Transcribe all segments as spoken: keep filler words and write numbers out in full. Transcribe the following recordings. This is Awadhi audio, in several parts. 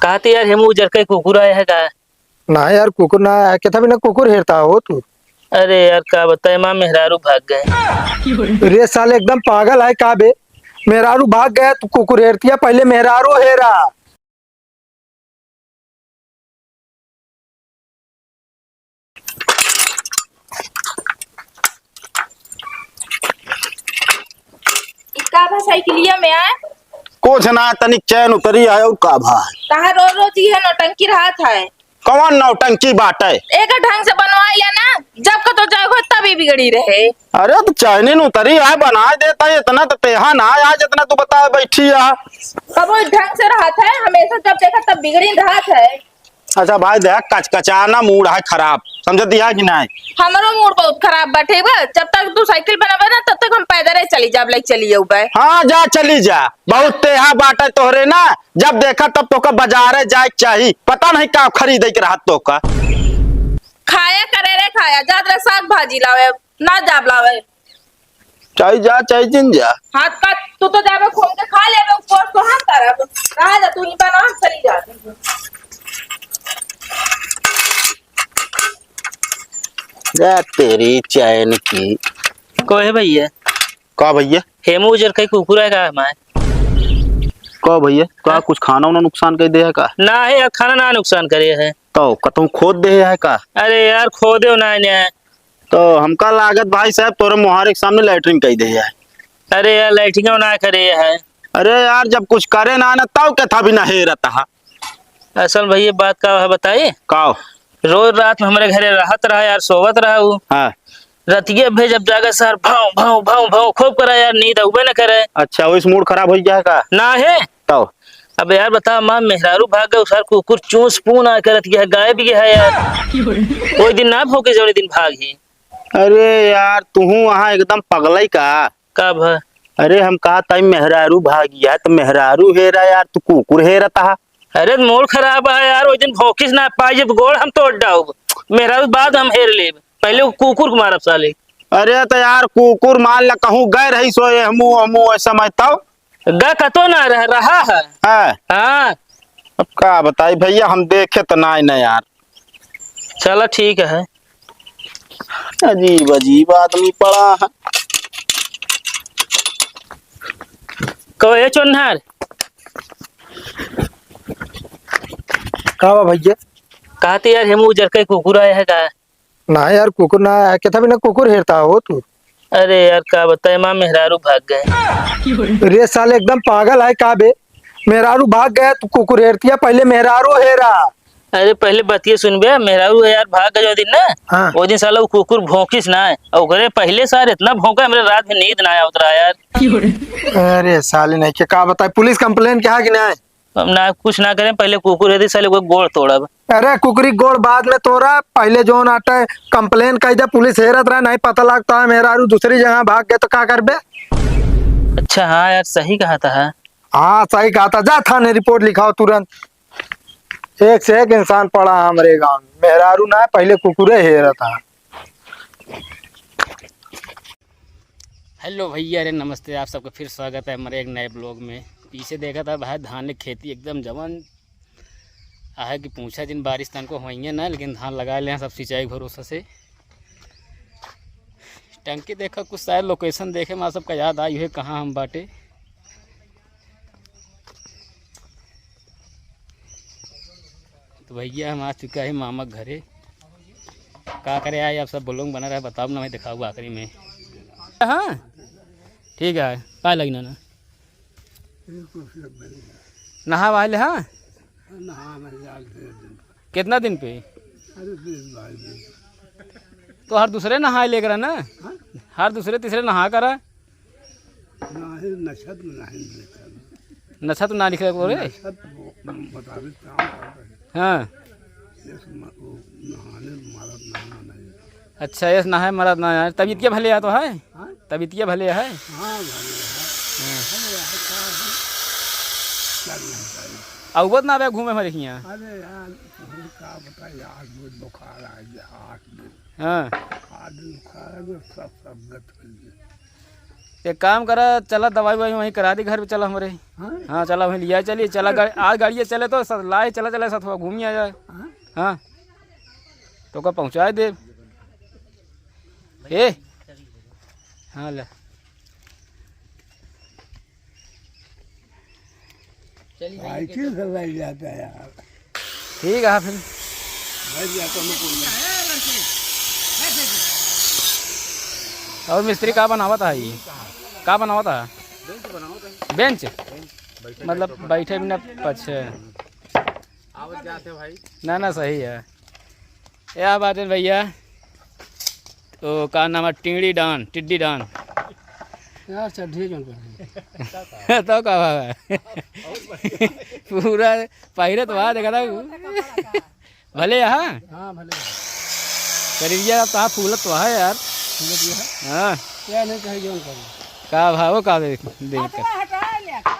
हाँ तो यार, हेमू उजर का कुकुर आया है का? ना यार, कुकुर ना आया, केथा बिना कुकुर हेरता हो तू? अरे यार, का बताए, माँ मेहरारू भाग गए। रे साले, एकदम पागल है का बे? मेहरारू भाग गया, तू कुकुर हेरतिया, पहले मेहरारू हेरा। ई का भा साइकिलिया में आए? कुछ ना, तनिक चैन उतरी है और का भा? कहाँ रोज रोज ये नौटंकी रहत है? कौन नौटंकी बाटे? एक ढंग से बनवाई ले ना, जब कतो जाए हो तभी बिगड़ी रहे। अरे तो चैनी न उतरी है, बनाए देता है, इतना तो तेहा ना आया जितना तू बताए बैठी है। कबो ढंग से रहत है, हमेशा जब देखा तब बिगड़ी रहत है। अच्छा भाई देख, कचकचाना मूड है खराब, समझती है कि नहीं? हमरो मूड बहुत खराब बाटे बा, जब तक तू साइकिल बनावे ना तब तक हम पैदल ही चली जाब, लाइक चली जाऊ बे। हाँ जा चली जा, बहुत तेहा बाटे तोहरे ना, जब देखा तब तोका बाजारे जाए के चाही, पता नहीं का खरीदे के रहत तोका। खाया करे रे खाया, जात रहे साग भाजी लावे, ना जाब लावे। चाहे जा, चाहे जिन जा। हाथ का तू तो जाबे घूम के खा लेबे, उपवास तो हम करब। रहा जा, तू ही बना, हम चली जा। जा तेरी चैन की। को है भैया? का भैया? हेमू उजर कई कुकुर है का हमारे? का भैया? का हाँ? कुछ खाना उना नुकसान कर दे है का? ना है यार, खाना ना नुकसान करे है। तो कतहूँ खोद दे है का? अरे यार, खोदे ना है। तो हमका लागत भाई साहब तोरे मोहारे के सामने लैट्रिन कई दे है। अरे यार, लैट्रिन ना करे है। अरे यार, जब कुछ करे ना ना तब के था भी ना हेरत हा। असल भैया बात का है बताई? का? रोज रात में हमरे घरे रहत रहा यार, सोवत रहा उ। हाँ। रतिया भे जब जागे सार भाव भाव भाव भाव खूब करा यार, नींद अउबे न करे। अच्छा, वही से मूड खराब हो गया है का? ना है। तब? अब यार बता माँ, मेहरारू भाग गए, सार कुकुर चूस पून आ करत गया है, गायब गया है यार। कोई दिन ना भौंके जौने दिन भाग ही। अरे यार, तुहू वहाँ एकदम पगलई का? का भा? अरे हम कहा ताई मेहरारू भाग गया है, तो मेहरारू हेरा यार, तू कुकुर हेरत हा। अरे मूड खराब है यार, ओइ दिन भौंकिस ना पाई, जब गोड़ हम तोड़ डाउब। मेहरारू बाद हम हेर लेब, पहले वो कुकुर को मारब साले। अरे तो यार कुकुर मान ला कहूँ गए रही सो ये हमू हमू ऐसा मैं तब। गा कतो ना रह, रहा है। हाँ। हाँ। अब का बताई भैया, हम देखे तो ना ना यार। चला ठीक है। अजीब अजीब आदमी पड़ा है। कहो, ए चोन्हार। का बा भैया? कहते यार, हेमू उजर का कुकुर आया है का? ना यार, कुकुर ना आया। केथा बिना कुकुर हेरता हो तू? अरे यार, का बताए, माँ मेहरारू भाग गए। रे साले, एकदम पागल है का बे? मेहरारू भाग गया, तू कुकुर हेरतिया, पहले मेहरारू हेरा। अरे पहले बतिये सुन बे, मेहरारू यार भाग गए जो दिन ना, हाँ। वो दिन साला वो कुकुर भौंकिस ना है, और ओकरे पहले सार इतना भौंका, हमरे रात में नींद ना आवत रहा यार। अरे साले, नहीं के का बताए, पुलिस कंप्लेन किया कि नहीं? हम ना कुछ ना करें, पहले कुकुर है साले को गोड़ तोड़ब। अरे कुकुरी गोड़ बाद में तोड़ा, पहले जोन आटे कंप्लेन कई दे, पुलिस हेरत रहा, नहीं पता लगता है मेहरारू दूसरी जगह भाग गए तो का करबे? अच्छा हाँ यार, सही कहा था। हाँ सही कहा था, जा थाने रिपोर्ट लिखाओ तुरंत। एक से एक इंसान पड़ा है हमरे गाँव में, मेहरारू ना है, पहले कुकुरे हेरत है। हेलो भैया, अरे नमस्ते, आप सबका फिर स्वागत है हमारे एक नए ब्लॉग में। पीछे देखा था भाई, धान की खेती एकदम जवान आहे कि पूछा जिन, बारिश तनको होइए ना, लेकिन धान लगा ले हैं सब सिंचाई भरोसा से। टंकी देखा, कुछ शायद लोकेशन देखे में आप सबका याद आई हुई कहाँ हम बाटे। तो भैया हम आ चुका है मामा के घरे। का करे आए, आप सब ब्लॉग बना रहे, बताओ ना, मैं दिखाऊँ आखिरी में। हाँ ठीक है, का लगना ना? नहा वाले हाँ? नहा मैं यार ढेर दिन। कितना दिन पे? अरे बीस बाईस दिन। तो हर दूसरे नहाए लेकर ना? हाँ? हर दूसरे तीसरे नहा कर। नाही, नक्षत्र नाही लिखल। नक्षत्र ना लिखल बोले? नक्षत्र वो बतावे काम करता है। हाँ। यस म-, वो नहाने मरद ना मनाए। अच्छा, यस नहाए मरद ना आए। तबीयत के भले आ तो है? हाँ? तबीयत के भले है? हाँ, भले है। हाँ। भले है, का है? क्या नहीं चाहिए। अउबत ना आवे घूमे हमारे हियाँ। अरे यार, तुहरे का बताई, आज बहुत बुखार आ गया, आठ दिन। हाँ। आठ दिन बुखार आ गया, सब, सब गत कर दिया। एक काम करा, चला दवाई ववाई वहीं करा दी घर पे, चला हमरे। हाँ? हाँ, चला वहीं लिया चली, चला गाड़ी, आज गाड़िया चले तो स-, लाए चला, चला साथ घूमी आ जाए। हाँ? हाँ, तो का पहुँचाए दे। ए, हाँ ले। चलिए, साइकिल से लग जाता है यार। ठीक है, फिर। भाई, या तो मैं बोल रहा हूँ। और मिस्त्री का बनावत है ये? का बनावत है? बेंच बनावत है। बेंच? बेंच। बैठे मतलब बैठे बैठे भी ना। अच्छा। आवत जाते भाई। ना, ना, सही है। या बात है भैया। ओ, का नाम है? टिंगड़ी डान, टिड्डी डान। यार, चड्ढी जौन पहने। तो का भाव है? पूरा पहिरे तो वहाँ देखा था। भले यहाँ? हाँ, भले। शरीरिया तो आप फूलत तो है यार। फूलत ये है? हाँ। क्या नहीं कहे जौन करे। का भाव का दे, दे कर।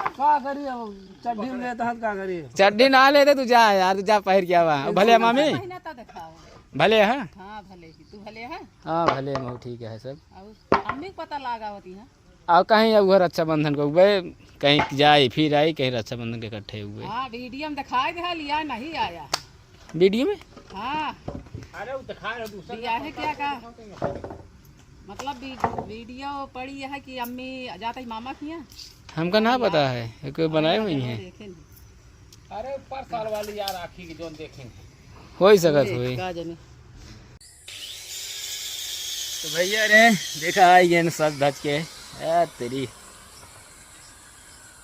का करी अब? चड्ढी में लेता है, का करी? चड्ढी ना लेते, तू जा यार, तू जा पहिर के आवा। भले मामी? महीना तो दिखाओ। भले है? हाँ, भले ही। तू भले है? हाँ, भले हम ठीक है सब। और अम्मी को पता लागा होती है? और कहीं अब उहे रक्षाबंधन को हुए, कहीं जाए फिर आई, कहीं रक्षाबंधन के इकट्ठे हुए। हाँ, वीडियो में दिखाई दे, लिया नहीं आया। वीडियो में? हाँ। अरे, वो दिखा रहे, दूसरा दिया है क्या का? मतलब वी-, वीडियो पड़ी है कि अम्मी जात ही मामा किया? हमका ना पता है, कोई बनाए हुई हैं। देखे नहीं। अरे, पर साल वाली यार, आखी के जौन देखेंगे। हो ही सकत ये होई। का जाने। तो भैया रे, देखा आई गए सज धज के। ए तेरी।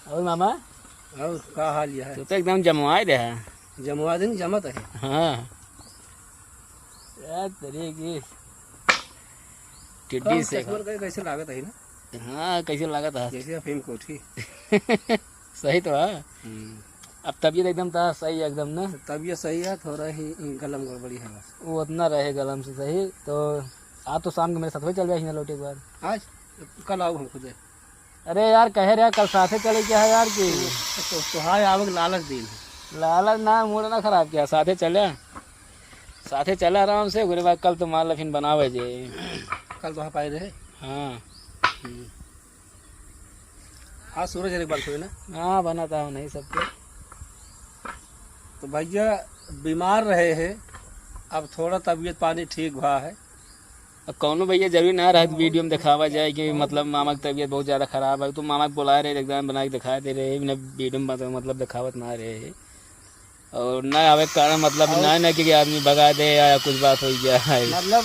और मामा? और का हाल है? तू तो एकदम जमवाए दे है। जमवा दिन जमत है। हाँ। ए तेरी की टिड्डी कम से चश्मा लगा के कैसे लागत है ना? हाँ, कैसे लागत है? जैसे अफीम कोठी। सही तो है। हम्म। अब तबीयत एकदम तो सही है एकदम ना? तबीयत सही है, थोड़ा ही गलम गड़बड़ी है बस। वो उतना रहे गलम से सही। तो आप तो शाम के मेरे साथ में चल जाए ना लौटे एक बार। आज? कल आओ हम खुदे। अरे यार, कहे रहे कल साथे चले क्या है यार कि तो, तो, तो हाँ, आवक लालच दिन है। लालच ना, मूड ना खराब किया, साथे चले। साथे चले आराम से, ओकरे बाद कल तो मान ला फिर बनावे जे। कल तो पाए रहे। हाँ। हम्म। हाँ, सूरज एक बार हुए ना। हाँ, बना था नहीं सबके। तो भैया बीमार रहे हैं, अब थोड़ा तबीयत पानी ठीक भा है। अब कौनो भैया जरूरी ना रहे तो वीडियो में दिखावा जाए कि मतलब मामा की तबीयत बहुत ज़्यादा खराब है, तो मामा के बुलाए रहे, एकदम बना के दिखा दे रहे, बिना वीडियो में मतलब, मतलब दिखावत ना रहे। और ना आवे के कारण मतलब और ना, ना कि आदमी भगा दे या कुछ बात हो गया है। मतलब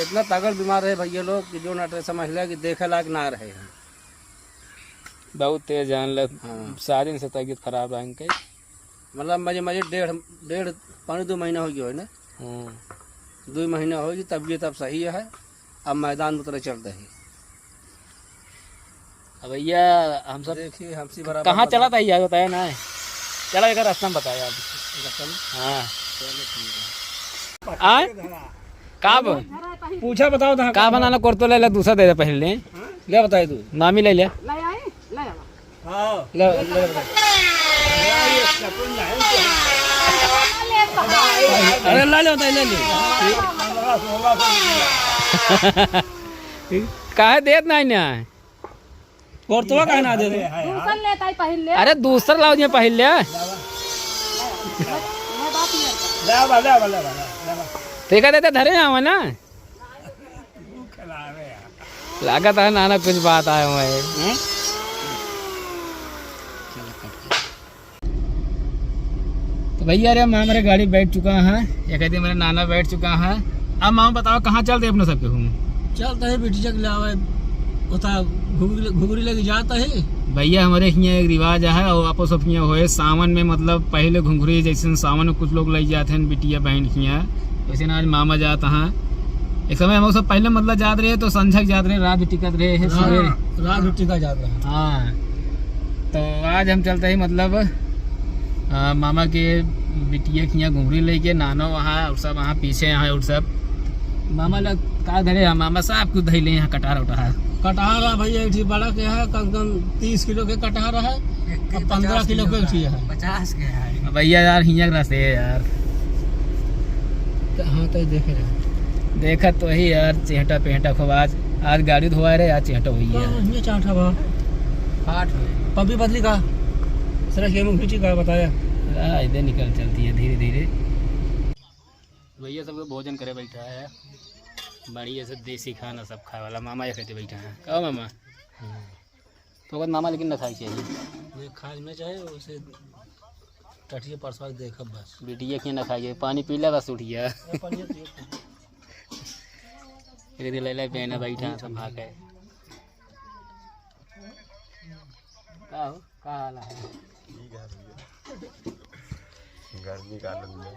इतना तगड़ बीमार है भैया लोग कि जो ना समझ ले कि देखे लायक ना रहे हैं। बहुत तेज जान लग, हाँ। सात दिन से तबीयत खराब रहा इनके। मतलब मजे, मजे डेढ़, डेढ़, पौने दो महीना हो गया है ना। हाँ। दो महीना हो गया, तबीयत अब सही है, अब मैदान में उतरे चलते हैं। अब भैया, हम सब देखिए, हमसे बराबर कहाँ बता- चला था यार, बताया ना है। चला, एक रास्ता में बताया आप। रास्ता में? हाँ। चलो, ठीक है। आए? का ब-, पूछा, बताओ तो। का बनाना, कोर्तो ले ले, दूसरा दे दे पहले। ले बताए तू। नामी ले ले। ले आई? ले आवा। हाँ। ले, ले, ले। अरे, ले ले, ले ले। काहे देत नाही ना है? और तो काहे ना दे दो? दूसर लेता ही पहिल ले। अरे, दूसर लाओ जी, पहिल ले। मैं, मैं बात नहीं करता। ले आवा, ले आवा, ले आवा, ले आवा। तो एक आधे तो धरे आवा ना। लागत है ना, ना कुछ बात आए हुए हैं। हम्म? तो भैया, अरे, हम हमारे गाड़ी बैठ चुका है, एक दिन मेरा नाना बैठ चुका है। अब मामा बताओ, कहाँ चलते अपने सबके घूम? चलते हैं बिटिया के लावे, होता घुघरी, घुघरी लेके जाता है। भैया, हमारे हियाँ एक रिवाज है और आपो सब हियाँ होए, सावन में मतलब पहिले घुघरी, जैसे सावन में कुछ लोग लइ जाते हैं बिटिया बहन हियाँ, वैसे ना आज मामा जात हैं। एक समय हम सब पहिले मतलब जात रहे तो संझक जात रहे, रात टिकत रहे है हाँ, सवेरे। रात टिका जात रहे। हाँ, तो आज हम चलते हैं मतलब, आ, मामा के बिटिया हियाँ घुघरी लेके, नानो वहाँ और सब वहाँ पीछे यहाँ और सब। मामा लोग का धरे हैं, मामा साहब कुछ धैले यहाँ कटहर उटहर। कटहर है भैया, एक ठी बड़ा के है, कम से कम तीस किलो के कटहर है, एक किलो और पन्द्रह किलो के पचास किलो है। पचास के है। भैया यार, हियाँ के रास्ते है यार। तो हाँ, तो देखे रहे। देखत तो ही यार, चेहटा पेहटा खूब आज। आज गाड़ी धोआ रहे, आज चेहटा हुई है। ये चांटा बा। आठ में। पंपी बदली का? सर, ये मुंह खींची का बताया? आ, इधर निकल चलती है धीरे धीरे। भैया सबके भोजन करे बैठा है, बढ़िया से देसी खाना सब खाए वाला। मामा ये खाते बैठा है। कहो मामा। तो ओकर मामा लेकिन ना खाई चाहिए। नहीं, खाए ना चाहे, उसे टटिए परसवा के देखब बस। बिटिया के ना खाई, पानी पी ले बस उठिया। ये पानी पिए। एक दिन ले ले पहना बैठा सब खा के। का हो? का हाल है? ठीक है भैया। गर्मी का आनंद है।